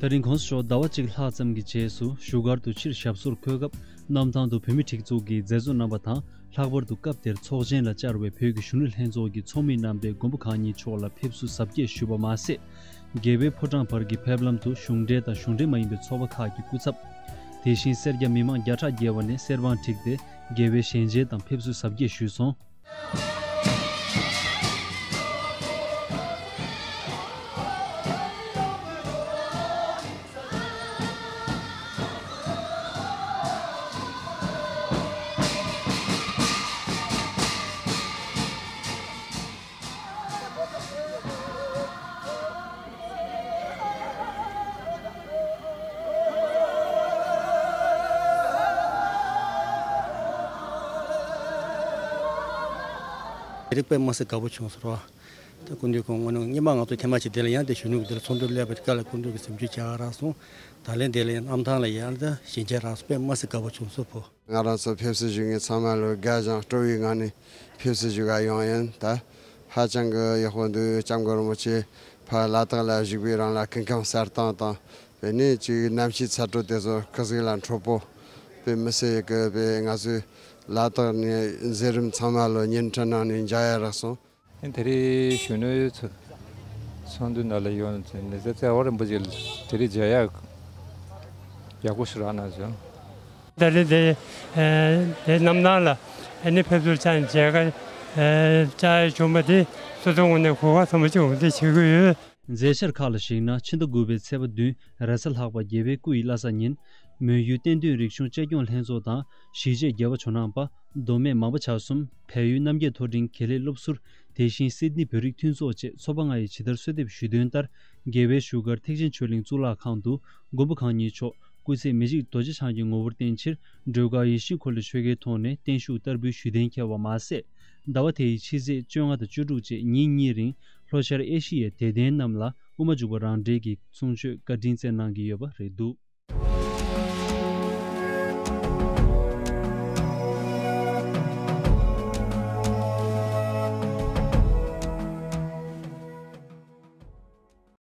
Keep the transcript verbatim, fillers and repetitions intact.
ད་རིང་གོང་ས་མཆོག་ཟླ་བ་གཅིག་ལྷག་ཙམ་གྱི་རྗེས་སུ་བཞུགས་སྒར་དུ་ཕྱིར་ཞབས་སོར་འཁོད་སྐབས། གནམ་ཐང་དུ་བོད་མི་སྒྲིག་འཛུགས་ཀྱི་མཛད་གཙོ་རྣམ་པ་དང་། ལྷག་པར་དུ་སྐབས་དེར་ཚོགས་ཆེན་ལ་བཅར་བའི་བོད་ཀྱི་གཞོན་ནུ་ལྷན་ཚོགས་ཀྱི་ཚོགས་མི་རྣམ་པས་མགོན་པོ་གང་ཉིད་མཆོག་ལ་ཕེབས་བསུ་གཟབ་རྒྱས་ཞུས་པ་མ་ཟད། རྒྱལ་བའི་ཕོ་བྲང་བར་གྱི་ཕེབས་ལམ་དུ་གཞུང་འབྲེལ་དང་གཞུང་འབྲེལ་མ་ཡིན་པའི་ཚོགས་པ་ཁག་གི་སྐུ་ཚབ། དེ་བཞིན་སེར་སྐྱ་མི་མང་བརྒྱ་ཕྲག་བརྒལ་བ་ནས་གསེར་བང་བསྒྲིགས་ཏེ། རྒྱལ་བའི་ཞལ་མཇལ་དང་ཕེབས་བསུ་གཟབ་རྒྱས་ཞུས་སོང་། དེ་རིང་དཔེ་མི་སྲིད་དགའ་པོ་བྱུང་སོང་ར། ད་སྐུ་མདུན་ཁོང་དངོས་གནས་སྔོན་མ་ང་ཚོ་ཐེངས་མ་གཅིག་དེ་ལ་ཡང་དེ་གཞོན་ནུ་གི་དེ་ལ་ཚོགས་འདུར་སླེབས་པ་དེ་ག་ལ་སྐུ་མདུན་གྱི་གཟིམ་ཆུང་བྱ་ག་རག་སོང་། ད་ལན་དེ་ལ་ཡང་གནམ་ཐང་ལ་ཡང་ད་ཞལ་མཇལ་རག་སོང་། དཔེ་མི་སྲིད་དགའ་པོ་བྱུང་སོང་བོ། ང་རང་ཚོ་ཕེབས་བསུ་ཞུ་མཁན་ཚང་མ་ལོ་དགའ་ཞིང་སྤྲོ་བའི་ངང་ནས་ཕེབས་བསུ་ཞུ་ག་ཡོང་ཡིན། ད་ཧ་ཅང་གི་ཡག་པོ་འདུག་སྐྱབས་མགོན་རིན་པོ་ཆེ་ཕར་ལ་དྭགས་ལ་བཞུགས་པའི་རིང་ལ་སྐུ་ཁམས་གསལ་ཐང་དང་། དཔེ་ནི་ཅིག་གནམ་གཤིས་ཚ་དྲོད་དེ་ཚོ་སྐུ་གཟུགས་ལ་འཕྲོད་པོ། དཔེ་མི་སྲིད་ཀྱི་དཔེ་ང་ཚོའི་ལ་དྭགས་ནས་མཛད་རིམ་ཚང་མ་ལོ་བརྙན་འཕྲིན་ནང་ནས་མཇལ་ཡ་རག་སོང་། དེ་རིང་གཞོན་ནུའི་ཚོགས་འདུ་ནང་ལ་ཡོང་ནས་ནི་རྩེ་བ་རིན་པོ་ཆེ་དེ་རིང་མཇལ་ཡ་ཡག་པོ་ཞིག་རག་གནང་བྱུང་། ད་རེས་དེ་དེ་གནམ་ཐང་ལ་ཨ་ནི་ཕེབས་བསུར་བཅར་ནས་མཇལ་ཁ་བཅར་བྱུང་བ་དེ་སོ་སོའི་ངོས་ནས་གོ་སྐབས་བཟང་པོ་ཅིག་འོང་འདོད་བྱེད་ཀྱི་ཡོད། མཛད་འཆར་ཁག་ལ་གཞིགས་ན། ཕྱི་ཟླ་དགུ་པའི་ཚེས་པ་བདུན་རེས་གཟའ་ལྷག་པ་རྒྱལ་བའི་སྐུ་ཡི་བླ་གཟའ་ཉིན། མོན་ཡུལ་བསྟན་དོན་རིག་གཞུང་གཅེས་སྐྱོང་ལྷན་ཚོགས་དང་གཞིས་བྱེས་རྒྱལ་བ་ཇོ་ནང་པ། མདོ་སྨད་མང་པོ་ཆ་གསུམ། བལ་ཡུལ་རྣམ་རྒྱལ་མཐོ་འབྲིང་དགེ་ལས་སློབ་ཟུར། དེ་བཞིན་སིད་ནི་བོད་རིགས་མཐུན་ཚོགས་བཅས་ཚོགས་པ་ལྔ་ཡིས་ཇི་ལྟར་གསོལ་འདེབས་ཞུས་དོན་ལྟར། རྒྱལ་བའི་བཞུགས་སྒར་ཐེག་ཆེན་ཆོས་གླིང་གཙུག་ལག་ཁང་དུ་མགོན་པོ་གང་ཉིད་མཆོག་སྐུ་ཚེ་མི་འཇིག་རྡོ་རྗེ་འཆང་གི་ངོ་བོར་བརྟེན་ཕྱིར། སྒྲོལ་དཀར་ཡིད་བཞིན་འཁོར་ལོའི་ཆོ་གའི་ཐོག་ནས་བརྟན་བཞུགས་བསྟར་འབུལ་ཞུས་གཏན་འཁེལ་བ་མ་ཟད། ཟླ་བ་དེའི་ཕྱི་ཚེས་བཅོ་ལྔ་དང་བཅུ་དྲུག་བཅས་ཉིན་གཉིས་རིང་ལྷོ་ཤར་ཨེ་ཤི་ཡའི་དད་ལྡན་རྣམས་ལ་དབུ་མ་འཇུག་པ་རང་འགྲེལ་གྱི་གསུང་ཆོས་བཀའ་དྲིན་སྩལ་གནང་གི་ཡོད་པ་རེད་འདུག།